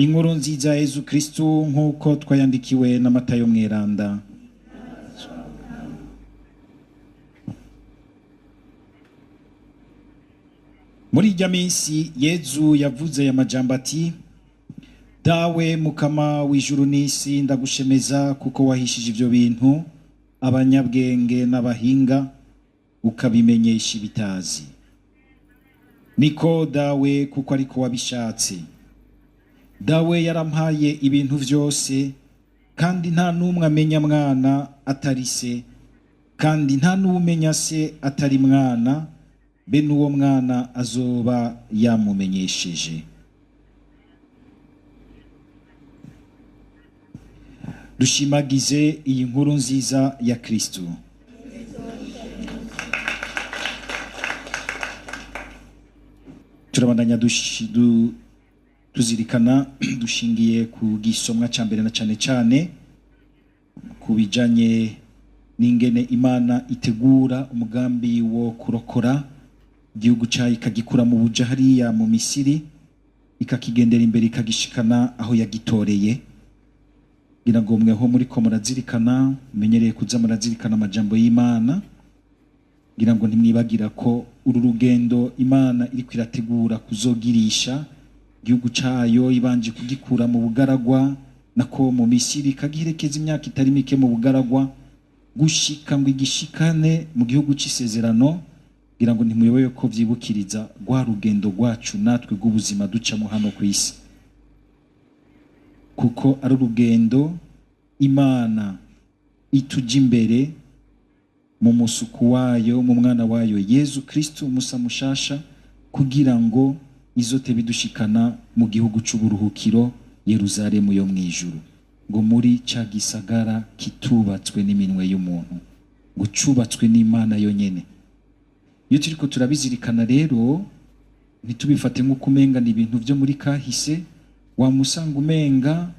Inkuru nziza ya Yezu Kristu nk'uko twayandikiwe na Matayo Mweranda. Muri irya minsi Yezu yavuze aya majambo ati: Dawe mukama w'ijuru n'isi, ndagushemeza kuko wahishije ivyo bintu abanyabwenge n'abahinga, ukabimenyesha ibitazi. Niko Dawe, kuko ariko wabishatse. Dawe yarampaye ibintu vyose, kandi nta n'umwe amenya mwana atari se, kandi nta n'uwumenya se atari mwana, be n'uwo mwana azoba yamumenyesheje. Dushimagize iyi nkuru nziza ya Kristo. Turabandanya tuzirikana dushingiye ku gisomwa ca mbere na cane cane ku bijanye n'ingene Imana itegura umugambi wo kurokora igihugu cayo, ikagikura mu buja hariya mu Misiri, ikakigendera imbere, ikagishikana aho yagitoreye. Ngira ngo mweho muriko murazirikana, mumenyereye kuza murazirikana amajambo y'Imana, ngira ngo ntimwibagira ko uru rugendo Imana iriko irategura kuzogirisha igihugu cayo, ibanje kugikura mu bugaragwa nako mu Misiri, ikagiherekeza imyaka itari mike mu bugaragwa, gushika ngo igishikane mu gihugu c'isezerano. Ngira ngo ntimuyobewe ko vyibukiriza rwa rugendo rwacu natwe rw'ubuzima ducamo hano kw'isi, kuko ari urugendo Imana ituja imbere mu musuku wayo, mu mwana wayo Yezu Kristu, Musa mushasha, kugira ngo izote bidushikana mu gihugu c'uburuhukiro, Yeruzalemu yo mw'ijuru, ngo muri ca gisagara kitubatswe n'iminwe y'umuntu, ngo cubatswe n'Imana yonyene. Iyo turiko turabizirikana rero, ntitubifate nk'uko umenga ni ibintu vyo muri kahise, wamusanga umenga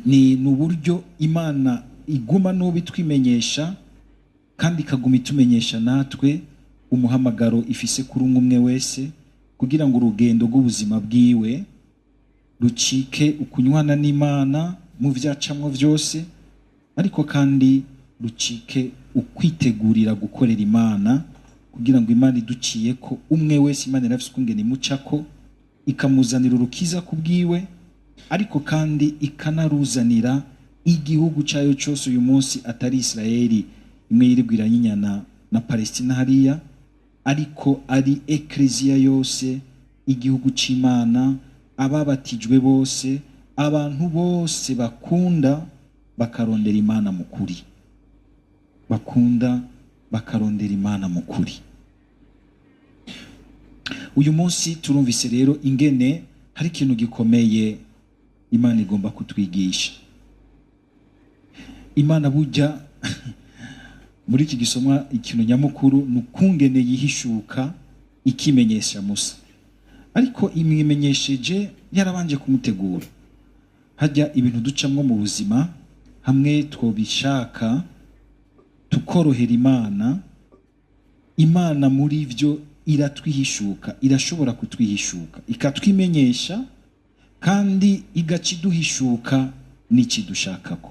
ni uburyo Imana iguma n'ubu itwimenyesha, kandi ikaguma itumenyesha natwe umuhamagaro ifise kuri umwe umwe wese, kugira ngo urugendo rw'ubuzima bwiwe rucike ukunywana n'Imana mu vyacamwo vyose, ariko kandi rucike ukwitegurira gukorera Imana, kugira ngo Imana iduciye ko umwe wese, Imana irafise ukungene imucako, ikamuzanira urukiza ku bwiwe, ariko kandi ikanaruzanira igihugu cayo cose. Uyu munsi atari Israeli imwe yirirwa iranyinyana na Palestina hariya, ariko ari ekleziya yose, igihugu c'Imana, ababatijwe bose, abantu bose bakunda bakarondera Imana mu kuri, bakunda bakarondera Imana mu kuri. Uyu munsi turumvise rero ingene hari ikintu gikomeye Imana igomba kutwigisha. Imana burya muri iki gisomwa ikintu nyamukuru ni ukungene yihishuka ikimenyesha Musa, ariko imwimenyesheje yarabanje kumutegura. Hajya ibintu ducamwo mu buzima, hamwe twobishaka tukorohera Imana, Imana muri vyo iratwihishuka, irashobora kutwihishuka ikatwimenyesha, kandi igaca iduhishuka n'ikidushakako.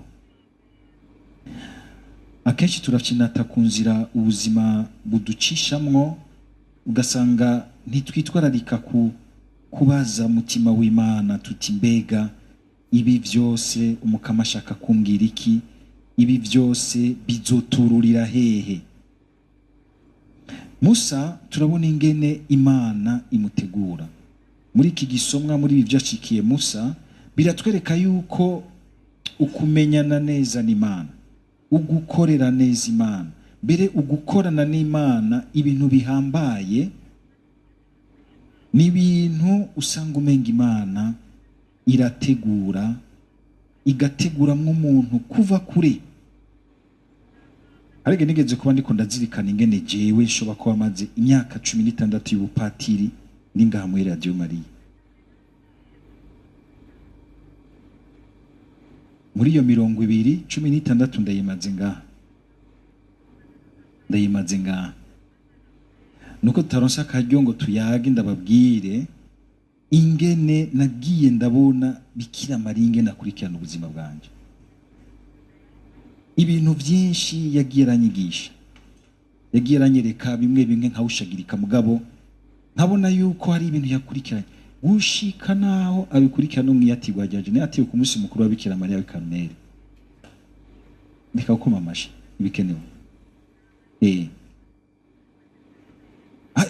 Akenshi turakinata ku nzira ubuzima buducishamwo, ugasanga ntitwitwararika ku kubaza mutima w'Imana tuti mbega ibi vyose umukama ashaka kumbwira iki? Ibi vyose bizotururira hehe? Musa turabona ingene Imana imutegura. Muri iki gisomwa, muri ibi vyashikiye Musa, biratwereka yuko ukumenyana neza n'Imana, ugukorera neza Imana, mbere ugukorana n'Imana ibintu bihambaye, ni ibintu usanga umenga Imana irategura, igateguramwo umuntu kuva kure. Ariko nigeze kuba ndiko ndazirikana ingene jewe nshobora kuba maze imyaka 16 y'ubupatiri ndi ngaha muri Radio Maria. Muri iyo 20, 16 ndayimaze ngaha. Ndayimaze ngaha. Nuko tutaronse akaryo ngo tuyage, ndababwire Ingene nagiye ndabona Bikira Mariya, ingene akurikirana ubuzima bwanje, ibintu byinshi yagiye aranyigisha, yagiye aranyereka bimwe bimwe nkawushagirika, mugabo nkabona yuko hari ibintu yakurikiranye gushika naho abikurikirana no mwiyatirwa ryaje. Niyatiwe ku munsi mukuru wa Bikira Mariya w'i Karumeli. Ndeka gukoma amashi, ibikenewe.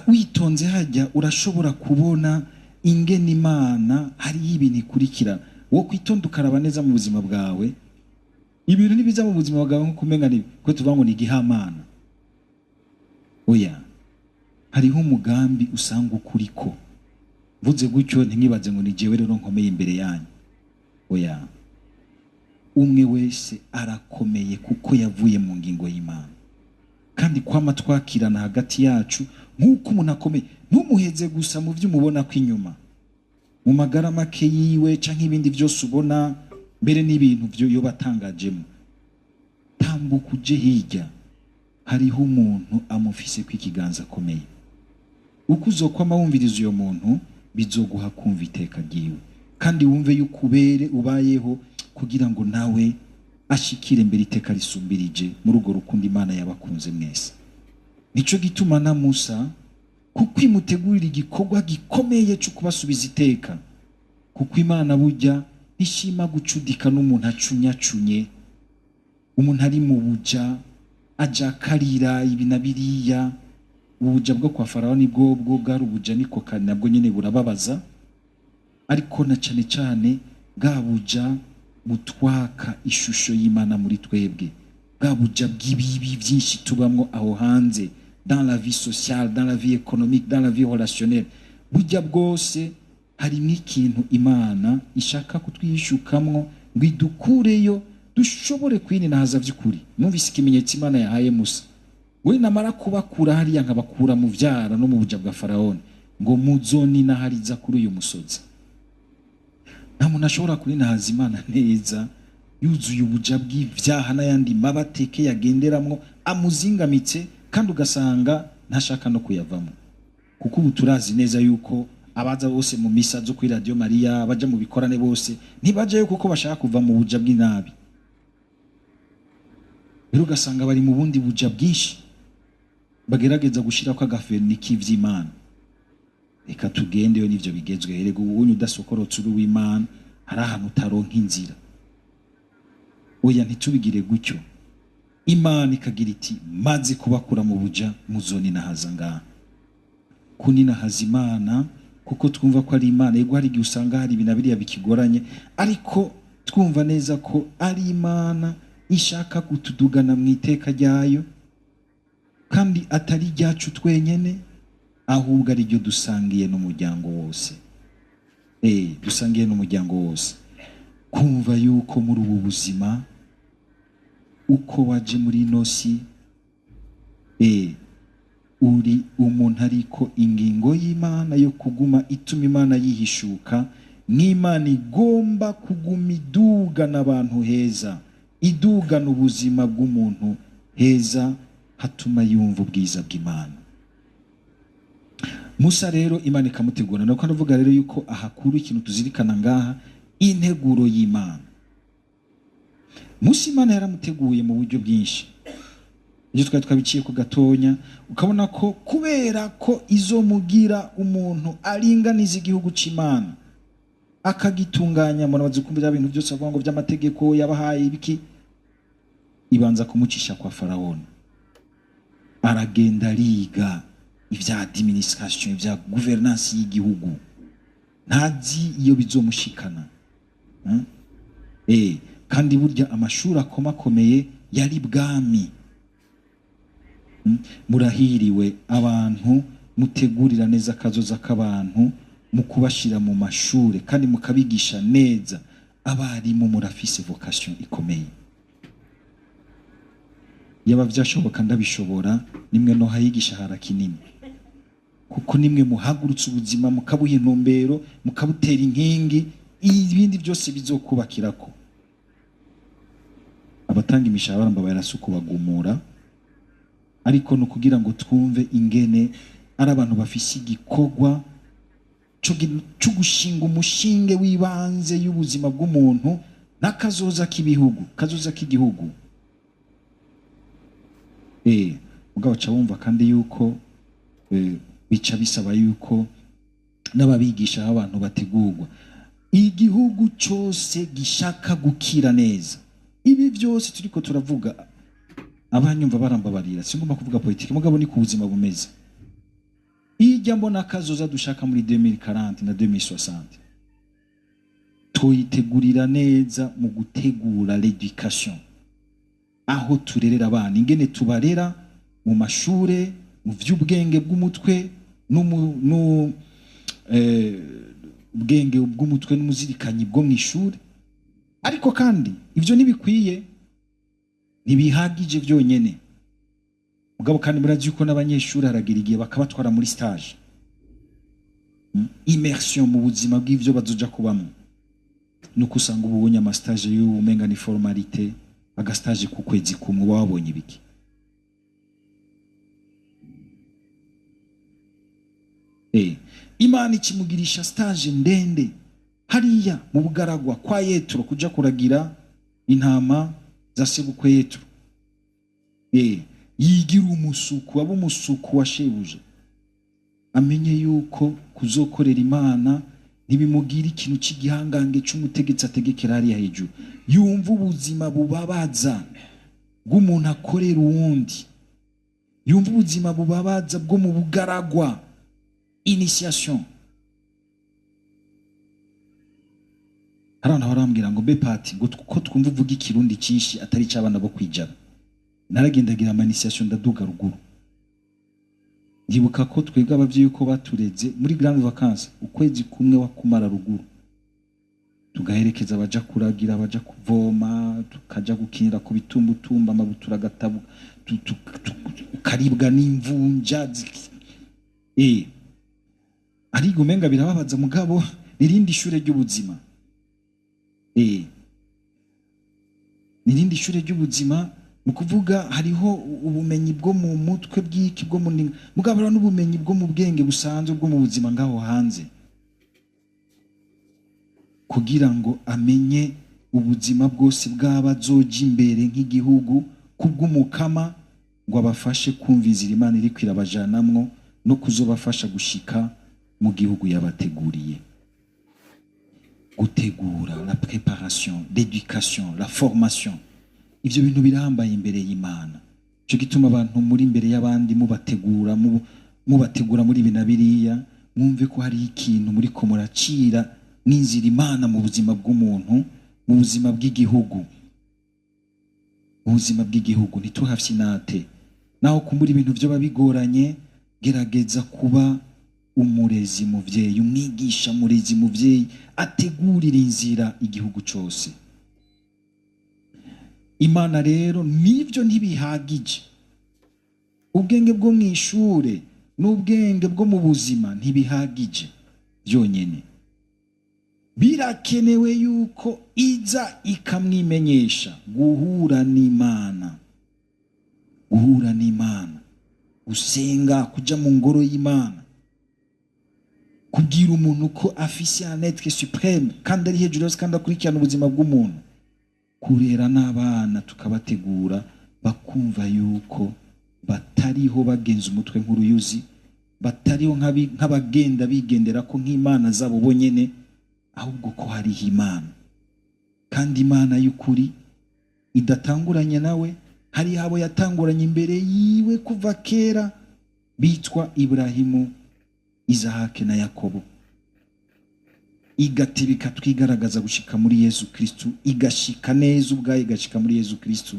Witonze hajya urashobora kubona ingene Imana hariyo ibintu ikurikirana. Wo kwitonda ukaraba neza mu buzima bwawe, ibintu nibiza mu buzima bwawe nko kumenga ni ko tuvuga ngo ni igihamana. Oya, hariho umugambi usanga ukuriko. Mvuze gutyo ntimwibaze ngo ni jewe rero nkomeye imbere yanyu. Oya, umwe wese arakomeye kuko yavuye mu ngingo y'Imana. Kandi kwama twakirana hagati yacu nk'uko umuntu akomeye, ntumuheze gusa mu byo umubona ko inyuma, mu magara make yiwe canke ibindi byose ubona, mbere n'ibintu byo yoba atangajemo. Tambuka uje hirya, hariho umuntu amufise ko ikiganza akomeye. Uko uzokwama wumviriza uyo muntu, bizoguha kumva iteka ryiwe, kandi wumve yuko ubere ubayeho kugira ngo nawe ashikire mbere iteka risumbirije muri urwo rukundo Imana yabakunze mwese. Nico gituma na Musa, kuko imutegurira igikorwa gikomeye cyo kubasubiza iteka, kuko Imana burya ntishima gucudika n'umuntu acunyacunye, umuntu ari mu buja aja akarira ibi na biriya. Ubuja bwo kwa Farawo ni bwo bwo bwari ubuja, niko kandi nabwo nyene burababaza, ariko na cane cane bwa buja butwaka ishusho y'Imana muri twebwe, bwa buja bw'ibibi byinshi tubamwo aho hanze, dans la vie sociale, dans la vie économique, dans la vie relationnelle. Burya bwose harimo ikintu Imana ishaka kutwishukamwo ngo idukureyo, dushobore kwininahaza vy'ukuri. Numvise ikimenyetso Imana yahaye Musa: we namara kubakura hariya, nkabakura mu vyara no mu buja bwa Faraoni, ngo muzoninahariza kuri uyu musozi. Nta muntu ashobora kuninahaza Imana neza yuzuye ubuja bw'ivyaha n'ayandi mabateke yagenderamwo amuzingamitse, kandi ugasanga ntashaka no kuyavamo. Kuko ubu turazi neza yuko abaza bose mu misa zo kuri Radio Maria, baja mu bikorane bose, ntibajayo kuko bashaka kuva mu buja bw'inabi. Rero ugasanga bari mu bundi buja bwinshi bagerageza gushirako agafeni k'ivy'Imana. Reka tugendeyo, nivyo bigezweho. Erega ubunye udasokorotse uri uw'Imana, hari ahantu utaronka inzira. Oya, ntitubigire gutyo. Imana ikagira iti: maze kubakura mu buja, muzoninahaza ngaha. Kuninahaza Imana kuko twumva ko ari Imana. Yego, hari igihe usanga hari ibintu biriya bikigoranye, ariko twumva neza ko ari Imana ishaka kutudugana mu iteka ryayo, kandi atari iryacu twenyene, ahubwo ari ryo dusangiye n'umuryango wose. Dusangiye n'umuryango wose. Kumva yuko muri ubu buzima, uko waje muri ino si, uri umuntu ariko ingingo y'Imana yo kuguma ituma Imana yihishuka nk'Imana igomba kuguma idugana abantu heza, idugana ubuzima bw'umuntu heza, hatuma yumva ubwiza bw'Imana. Musa rero Imana ikamutegura. Nuko ndavuga rero yuko ahakuru ikintu tuzirikana ngaha, integuro y'Imana. Musa Imana yaramuteguye mu buryo bwinshi, ibyo twari twabiciye ku gatonya, ukabona ko kubera ko izomugira umuntu aringaniza igihugu c'Imana akagitunganya, murabazi kumva bya bintu byose avuga ngo by'amategeko yabahaye ibiki, ibanza kumucisha kwa Farawoni, aragenda ariga ibya administration, ibya gouvernance y'igihugu. Ntazi iyo bizomushikana. Kandi burya amashuri akomakomeye yari bwami. Murahiriwe abantu mutegurira neza akazoza k'abantu mu kubashira mu mashure kandi mukabigisha neza. Abarimu murafise vocation ikomeye. Yaba vyashoboka ndabishobora, nimwe no hayigisha hara kinini, kuko nimwe muhagurutse ubuzima, mukabuha intumbero, mukabutera inkingi, ibindi byose bizokubakirako. Abatanga imishahara mbabaye arasuku bagumura, ariko ni ukugira ngo twumve ingene ari abantu bafise igikorwa Cyo gushinga umushinge w'ibanze y'ubuzima bw'umuntu n'akazoza k'ibihugu, kazoza k'igihugu. Mugabo ca wumva kandi yuko bica bisaba yuko n'ababigisha b'abantu bategurwa. Igihugu cyose gishaka gukira neza, ibi byose turiko turavuga, abanyumva barambabarira, singomba kuvuga politiki, mugabo ni ku buzima bumeze. Ijya mbona kazoza dushaka muri 2040 na 2060, tuyitegurira neza mu gutegura l'éducation, aho turerera abana, ingene tubarera mu mashure, mu vy'ubwenge bw'umutwe ubwenge bw'umutwe n'umuzirikanyi bwo mw'ishure. Ariko kandi ivyo ntibikwiye, ntibihagije vyonyene. Mugabo kandi murazi yuko n'abanyeshuri haragira igihe bakabatwara muri stage, Immersion mu buzima bw'ivyo bazoja kubamwo. Nuko usanga ubu ubonye ama stage y'ubu umenga ni formalité, aga stage ku kwezi kumwe, uba wabonye ibiki? Imana ikimugirisha stage ndende hariya mu bugaragwa kwa Yetro, kuja kuragira intama za sebukwe Yetro. Yigira umusuku, aba umusuku wa shebuja, amenye yuko kuzokorera Imana ntibimugira ikintu cy'igihangange cy'umutegetsi ategekera hariya hejuru. Yumva ubuzima bubabaza bw'umuntu akorera uwundi, yumva ubuzima bubabaza bwo mu bugaragwa. Initiation. Hari abantu barambwira ngo be pati, ngo ko twumva uvuga ikirundi cyinshi atari icy'abana bo kwijana. Naragendagira ama initiation, ndaduga ruguru. Ndibuka ko twebwe abavyeyi uko batureze muri grande vacances, ukwezi kumwe wakumara ruguru, tugaherekeza abaja kuragira, abaja kuvoma, tukaja gukinira ku bitumbutumba, amabutura agatabu, ukaribwa n'imvunja. Ariko umenga birababaza, mugabo nirindi shure ry'ubuzima. Nirindi shure ry'ubuzima. Mu kuvuga hariho ubumenyi bwo mu mutwe bw'iki bwo mu ndinga, mugabo hariho n'ubumenyi bwo mu bwenge busanzwe bwo mu buzima ngaho hanze, kugira ngo amenye ubuzima bwose bw'abazoja imbere nk'igihugu kubw'umukama, ngo abafashe kumva inzira Imana iriko irabajanamwo no kuzobafasha gushika mu gihugu yabateguriye. Gutegura, la préparation, l'éducation, la formation, ivyo bintu birambaye imbere y'Imana. Ico gituma abantu muri imbere y'abandi mubategura, mubategura muri ibi na biriya, mwumve ko hari ikintu muri ko muracira n'inzira Imana mu buzima bw'umuntu, mu buzima bw'igihugu. Mu buzima bw'igihugu ntituhafyinate. Naho kumbura ibintu vyoba bigoranye, gerageza kuba umurezi muvyeyi, umwigisha murezi muvyeyi ategurira inzira igihugu cose. Imana rero nivyo ntibihagije. Ubwenge bwo mwishure n'ubwenge bwo mu buzima ntibihagije byonyene. Birakenewe yuko iza ikamwimenyesha guhura n'Imana, guhura n'Imana, gusenga, kuja mu ngoro y'Imana, kubwira umuntu ko afise un être suprême kandi ari hejuru yose kandi akurikirana ubuzima bw'umuntu. Kurera n'abana tukabategura bakumva yuko batariho bagenza umutwe nk'uruyuzi, batariho nk'abagenda bigendera ko nk'imana zabo bonyene, ahubwo ko hariho Imana, kandi Imana y'ukuri idatanguranye nawe. Hari abo yatanguranye imbere yiwe kuva kera, bitwa Ibrahimu, Izahake na Yakobo. Igatibika twigaragaza gushika muri Yesu Kristu, igashika neza ubwayo, igashika muri Yesu Kristu.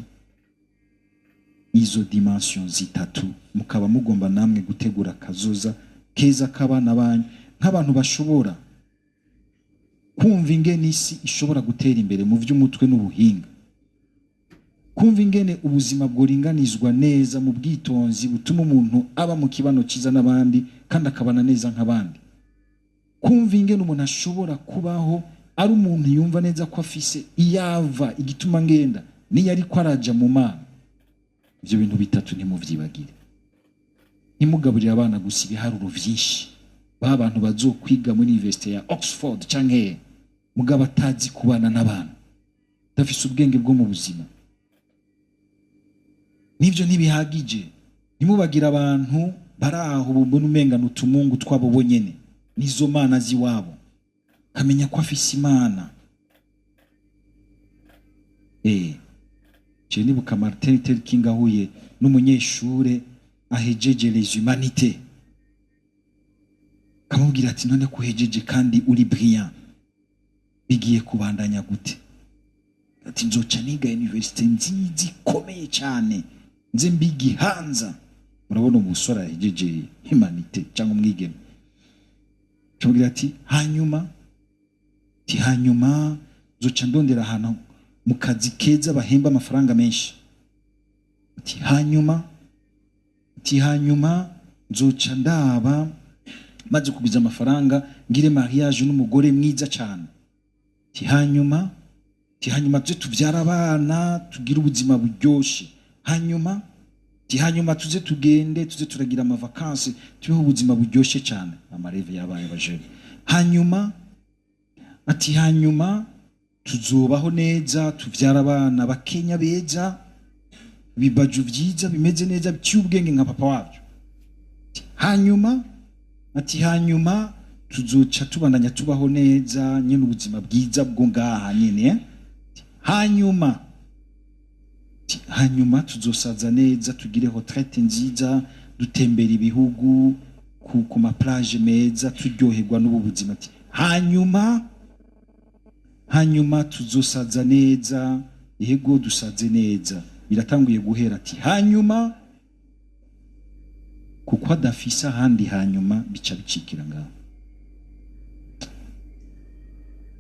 Izo dimension zitatu mukaba mugomba namwe gutegura kazoza keza k'abana banyu, nk'abantu bashobora kumva ingene isi ishobora gutera imbere mu vy'umutwe n'ubuhinga, kumva ingene ubuzima bworinganizwa neza mu bwitonzi butuma umuntu aba mu kibano cyiza n'abandi kandi akabana neza nk'abandi, kumva ingene umuntu ashobora kubaho ari umuntu yumva neza ko afise iyava, igituma ngenda niyo ariko araja mu Mana. Ivyo bintu bitatu ntimuvyibagire. Ntimugaburire abana gusa ibiharuro vyinshi, Ba bantu bazokwiga muri université ya Oxford canke, mugabo atazi kubana n'abantu, adafise ubwenge bwo mu buzima. Nivyo ntibihagije. Ntimubagira abantu bari aho bubona umenga n'utumungu twabo bonyene, nizo mana z'iwabo. Kamenya ko afise Imana. Je nibuka Martin Luther King ahuye n'umunyeshure ahejeje les humanités, kamubwira ati: "None ko uhejeje kandi uri brillant, bigiye kubandanya gute?" Ati: "Nzoca niga université nziza ikomeye cyane, nze mbigihanza." Murabona umusore ahejeje humanité cyangwa umwigeme, camubwira ati: "Hanyuma?" Ati: "Hanyuma nzoca ndondera ahantu mu kazi keza bahemba amafaranga menshi." Ati: "Hanyuma?" Ati: "Hanyuma nzoca ndaba maze kugwiza amafaranga, ngire mariage n'umugore mwiza cyane." Ati: "Hanyuma?" Ati: "Hanyuma tuze tuvyara abana, tugire ubuzima buryoshe." "Hanyuma?" Ati: "Hanyuma tuze tugende, tuze turagira amavacances, tubeho ubuzima buryoshe cyane." Amarêves yabaye abajene. "Hanyuma?" Ati: "Hanyuma tuzobaho neza, tuvyara abana bakenya beza, bibaju vyiza, bimeze neza, biciye ubwenge nka papa wabyo." Ati: "Hanyuma?" Ati: "Hanyuma tuzoca tubandanya tubaho neza nyene, ubuzima bwiza bwo ngaha nyene, eh?" Ati: "Hanyuma?" Ati: "Hanyuma tuzosaza neza, tugire retraite nziza, dutembera ibihugu ku maplage meza, turyoherwa n'ubu buzima." Ati: "Hanyuma?" "Hanyuma tuzosaza neza." Yego, dusaze neza, biratanguye guhera. Ati: "Hanyuma?" Kuko adafise ahandi hanyuma, bica bicikira ngaho.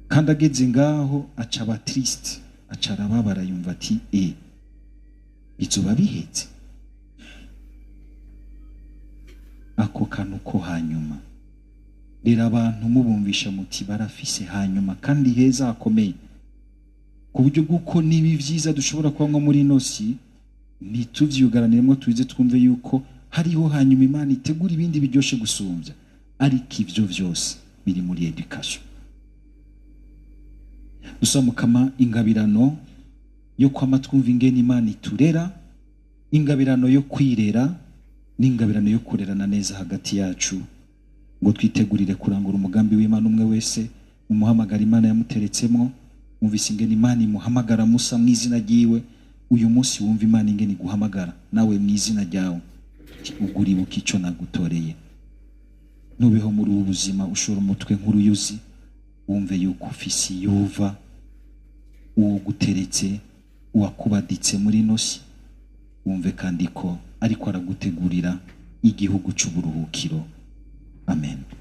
Kandi ageze ngaho aca aba triste, aca arababara, yumva ati: "E, bizoba bihetse." Ako kantu ko hanyuma rero, abantu mubumvisha muti barafise hanyuma kandi heza hakomeye, ku buryo bw'uko niba ibyiza dushobora kuba nko muri ino si, ntituvyugaraniremo, tuze twumve yuko hariho hanyuma Imana itegura ibindi biryoshe gusumbya. Ariko ivyo vyose biri muri éducation. Dusaba Mukama ingabirano yo kwama twumva ingene Imana iturera, ingabirano yo kwirera n'ingabirano yo kurerana neza hagati yacu, ngo twitegurire kurangura umugambi w'Imana, umwe wese umuhamagara Imana yamuteretsemo. Mwumvise ingene Imana imuhamagara Musa mu izina ryiwe. Uyu munsi wumva Imana ingene iguhamagara nawe mu izina ryawe. Ubwo uribuka icyo nagutoreye. Nubeho muri ubu buzima ushora umutwe nk'uruyuzi. Wumve yuko ufise yuva uwo guteretse, uwakubaditse muri ino si. Wumve kandi ko ariko aragutegurira igihugu c'uburuhukiro. Amen.